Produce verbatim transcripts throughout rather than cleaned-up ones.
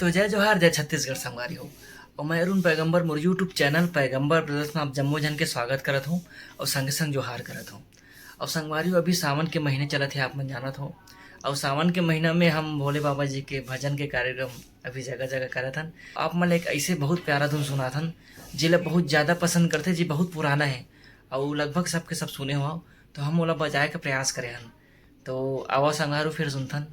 तो जय जोहार, जय छत्तीसगढ़ संगवारी हो। और मैं अरुण पैगंबर, मोर YouTube चैनल पैगंबर ब्रदर्स में आप जम्मो झन के स्वागत करत हूँ और संगे संग जोहार करत हूँ। और संगवारी हो, अभी सावन के महीने चलत हे, आप मन जानत हो। और सावन के महीना में हम भोले बाबा जी के भजन के कार्यक्रम अभी जगह जगह करत हन। आप मन ला एक ऐसे बहुत प्यारा धुन सुनात हन, जेला बहुत ज़्यादा पसंद करथे, जी बहुत पुराना है और लगभग सबके सब सुने हो। तो हम ओला बजाए के प्रयास करे हन। तो आवा संगवारी हो, फिर सुनथन।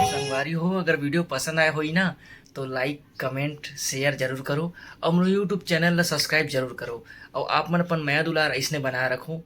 संगवारी हो, अगर वीडियो पसंद आए होई ना, तो लाइक, कमेंट, शेयर जरूर करो और मोर YouTube चैनल ला सब्सक्राइब जरूर करो। और आप मन अपन मया दुलार ऐसने बनाए रखो।